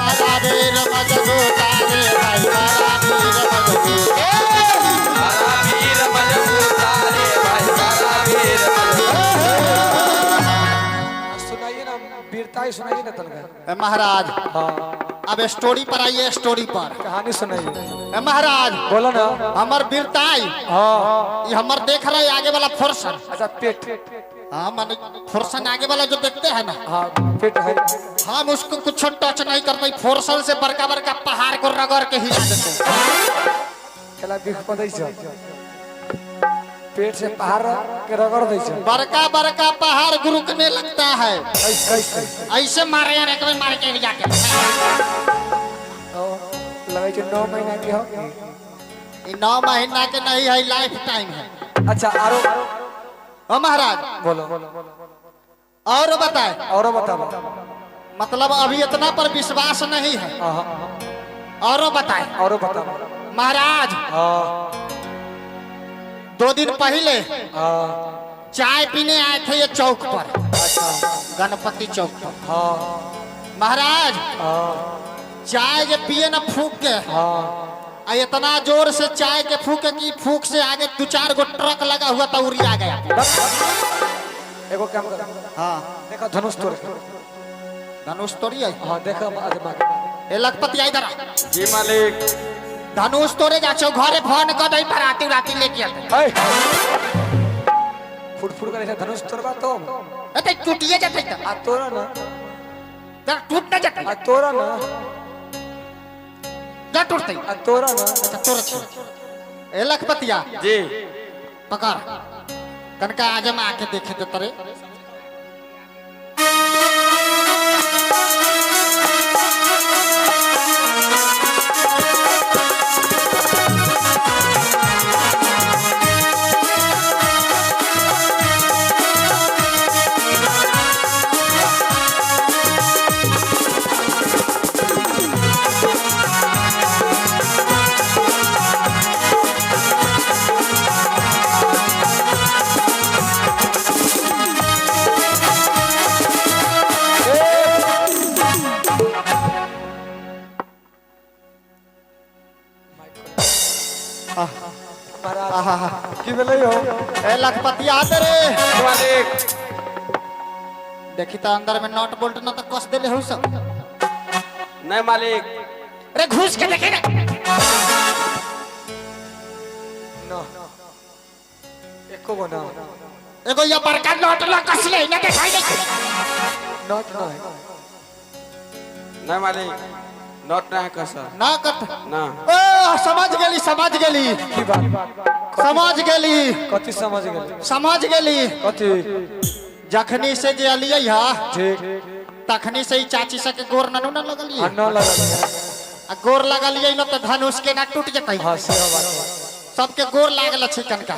बड़ा वीर मजबूत रे भाई, बड़ा वीर मजबूत। बड़ा वीर मजबूत रे भाई, बड़ा वीर मजबूत। सुनाइए ना, वीरताई सुनाइए ना तनका। ए महाराज। हाँ। अब स्टोरी पर आइए, स्टोरी पर। कहानी सुनाइए। ए महाराज। बोलो ना। हमर वीरताई। हाँ। ये हमर देख रहे हैं आगे वाला फोर्सन। अच्छा, पेट। हाँ, माने फोर्सन आगे वाला जो देखते हैं ना। हाँ, पेट है। हम उसको कुछ टच नहीं करते, फोर्सन से बड़का बड़का पहाड़ को रगड़ के हिला देते हैं। केला बिख पदै छ, पेट से पहाड़ के रगड़ दै छ। बड़का बड़का पहाड़ गुरुकने लगता है। कैसे कैसे? ऐसे मारे यार, एक बार मार के जाके। ओ, लगै छै 9 महीना के हो। ये 9 महीना के नहीं है, लाइफ टाइम है। अच्छा, आरो? ओ महाराज। बोलो। और बताए? औरो बताओ। मतलब अभी इतना पर विश्वास नहीं है? हाँ। औरो बताए? औरो बताओ। महाराज। हाँ। 2 दिन पहले हाँ। चाय पीने आए थे ये चौक पर। अच्छा। गणपति चौक पर। हाँ। महाराज। हाँ। चाय जे पिए ना फूक के। हाँ। आ इतना जोर से चाय के फूके कि फूक से आगे दो चार गो ट्रक लगा हुआ था, उड़िया गया। एगो काम कर। हाँ। देखो धनुष तोड़ के। धनुष तोड़ी है? हाँ, देखो आजमा के। ए लखपति, इधर आ। जी मालिक। धनुष तोड़े जा छो, घरे फोन कर दई, बराती उराती लेके आते। ए फुट फुट करे धनुष तोड़बा तो। ए ते टूटिए जते त। आ तोरा ना। जरा टूट ना जते। आ तोरा ना। जा टूटते। आ तोरा ना। अच्छा, तोड़ छी। ए लखपतिया। जी। पकड़, कनका आजमा के देखे दे तरे। महाराज, की भेलै हो? ए लखपतिया, आते रे। जी मालिक। देखी तो अंदर में नट बोल्ट न तो कस देले हो सब। नहीं मालिक। अरे घुस के देखे ना। ना, एको गो ना। एगो ये बड़का नट ल कसले ना देखाई दे। नट ना है। नहीं मालिक, नोट ना है कसर। ना कत? ना। ओ, समझ गेली, समझ गेली। की बात? समझ गेली। कथी समझ गेली? समझ गेली। कथी? जखनी से जे अलियै हा, ठीक। तखनी से ही चाची सबके गोर ननु न लगलियै। हाँ, न लगल। आ गोर लगलियै न त धनुष के ना टूट जेतै। हाँ, सेहो बात। सबके गोर लागल छै। कनका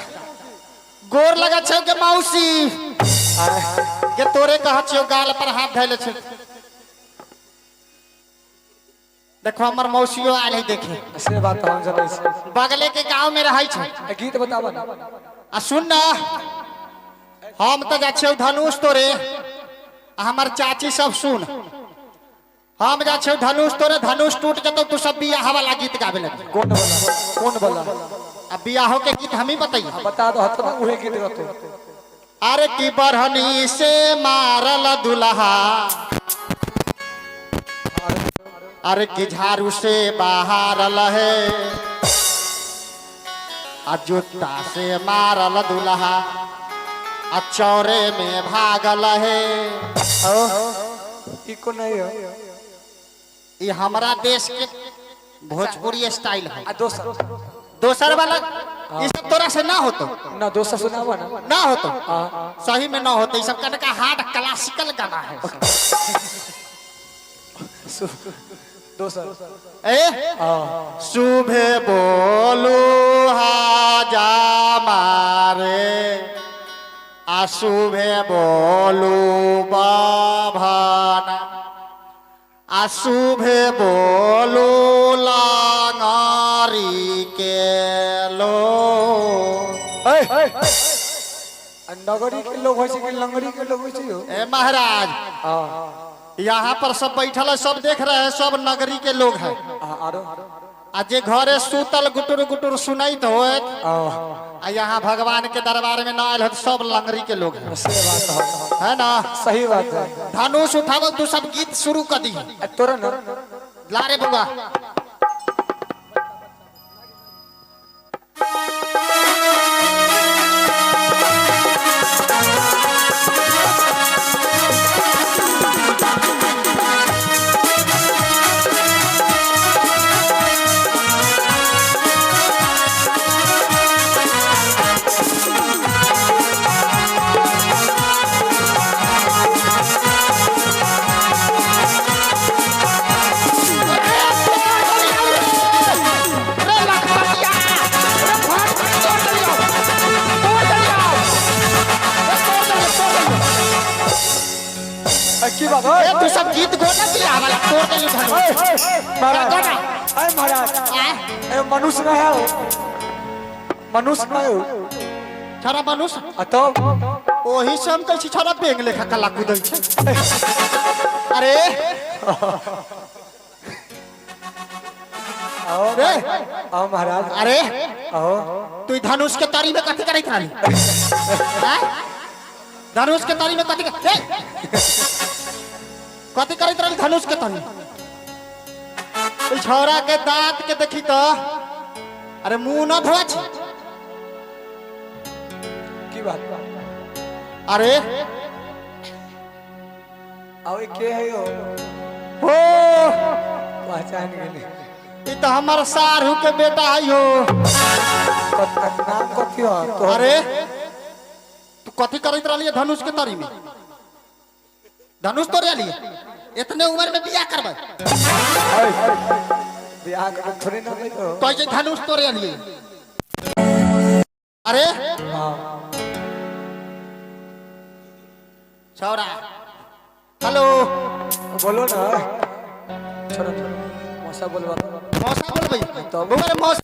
गोर लगल छै के मौसी? आय। के तोरे कह छियौ, गाल पर हाथ धैले छै। देखो, हमर मौसियो आयल है देखे। से बात हम जनै छी। बगले के गांव में रहै छै। ए, गीत बताब ना। आ सुन ना, हम तऽ जाइ छियौ धनुष तोरे आ हमर चाची सब सुन, हम जाइ छियौ धनुष तोरे, धनुष टूट जेतौ, तू सब बियाह वाला गीत गाबे लगे। कोन वाला, कोन वाला? आ बियाहो के गीत हम ही बताइए। बता दो हत ना, उहे गीत रहतो। अरे की बढ़नी से मारल दुल्हा, अरे की झाड़ू से बाहर है, आ जूता से मारल दुल्हा, आ चौरे में भागल है। ओ, ई को नहीं हो? ये हमारा देश के भोजपुरी स्टाइल है। आ दोसर? दोसर वाला ये सब तोरा से ना होतो। ना, दोसर सुनाबो ना। ना होतो। हाँ। सही में ना होतो। ये सब कहने का हार्ड क्लासिकल गाना है। दोसर। ए। हाँ। सुबह बोलू हाजा मारे, आ सुबह बोलू बाभाना, आ सुबह बोलू लांगारी के लो। ए, आ नगरी के लोग होइ छै कि लंगड़ी के लोग होइ छै हो? ए महाराज। हाँ। यहाँ पर सब बैठल है, सब देख रहे हैं, सब नगरी के लोग हैं। आरो आ जे घरे सुतल गुटुर गुटुर सुनैत होत आ यहाँ भगवान के दरबार में ना आयल होत, सब लंगरी के लोग हैं। से बात है, है ना? सही बात है। धनुष उठावो, तू सब गीत शुरू कर दी। तोरा ना ला रे बउआ। की बात ए, तू सब गीत गो ना कि आवाला तोड़ देली धनुष। महाराज, गो ना। अरे महाराज, आय, ए मनुष्य ना है, मनुष्य ना है। छोरा मनुष्य आ तो ओही से हम कहै छी छोरा बेंग लेखा कला कुदै छै। अरे आओ रे, आओ महाराज, अरे आओ। तू ई धनुष के तारी में कथी करैत रहली? आय? धनुष के तारी में कथी ए! कथी करैत रहली धनुष के तारी? ई छोरा के दांत के देखी तो अरे मुंह न धोआ छी। की बात? अरे आओ, के है यो? हो, पहचान गेली। ई तो हमर साढ़ू के बेटा है हो। नाम कथी हो तो? अरे तू कथी करैत रहली धनुष के तरी में? धनुष तोड़े लिए इतने उम्र में बियाह करबै? बियाह कर थोड़ी ना तो। कहै छै धनुष तोड़े लिए। अरे हां छौड़ा, हेलो। बोलो ना। छोड़ो छोड़ो, मौसा बोलबा। मौसा बोलबै तो उम्र मौसा।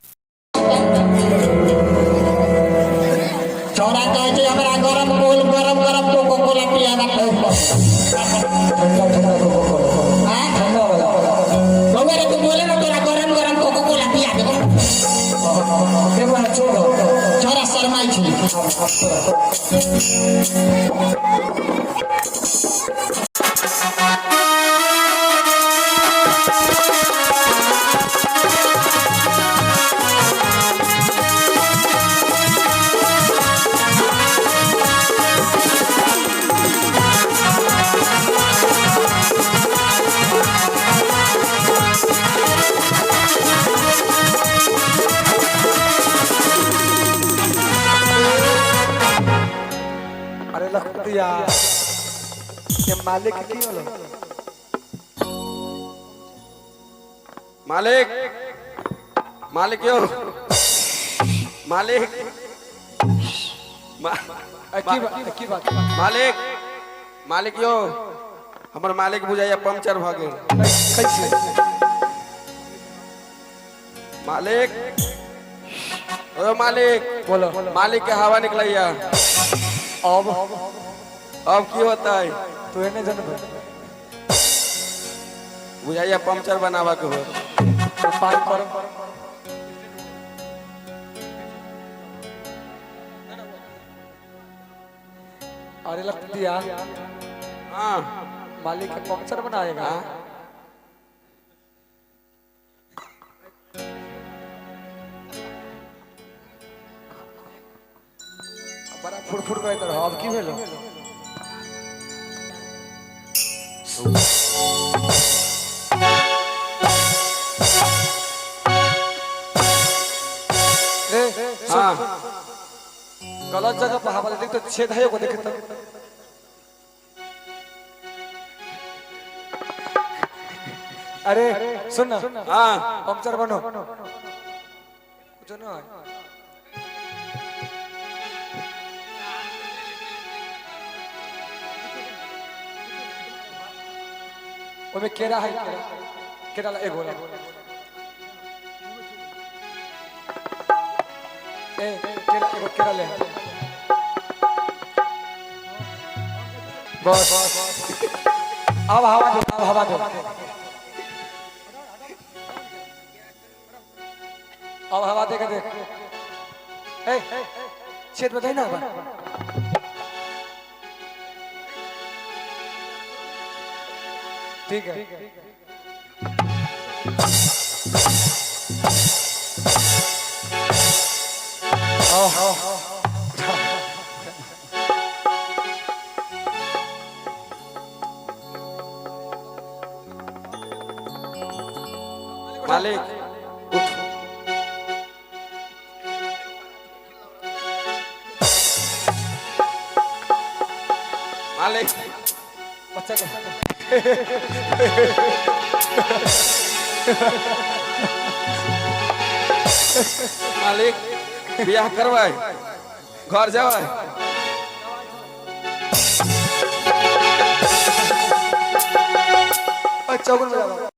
छौड़ा कहै छै हमरा गरम बोल, गरम गरम कोको कोला पियाबा। ठंडा ठंडा कोको कोला। आँ? ठंडा वाला। बउआ रे, तू बोले ना, तोरा गरम गरम कोको कोला पिया देबो। देखो ना, छोड़ो। छौड़ा शरमाइ छै। अरे लखपतिया, ये मालिक की होलो? मालिक, मालिक यो मालिक की बात, की बात? मालिक, मालिक यो, हमर मालिक बुझाइया पंक्चर भ गेल। कैसे? मालिक, ओ मालिक। बोलो। मालिक के हवा निकलैया। अब? अब की होता है? तू एने जनबे। बुझाइया पंक्चर बनावा के हो। तो पार कर। अरे लखपतिया। हाँ। मालिक के पंक्चर बनाएगा? हाँ। बड़ा फुरफुर करैत रहो, अब की भेलो? रे सुन, हाँ। गलत जगह पर हवा देख तो छेद है एगो, देख तो। अरे सुन ना। हाँ। पंक्चर बनो कुछ ना। ओमे केरा है, केरा, केरा ला एगो ला। ए केरा, एगो केरा ले बस। अब हवा दो, अब हवा दो, अब हवा दे के देख। ए छेद बताई ना हवा। ठीक है। आओ आओ। मालिक उठ। मालिक बच्चा के मालिक बियाह करवाए घर जाए। चौगुन बजाओ।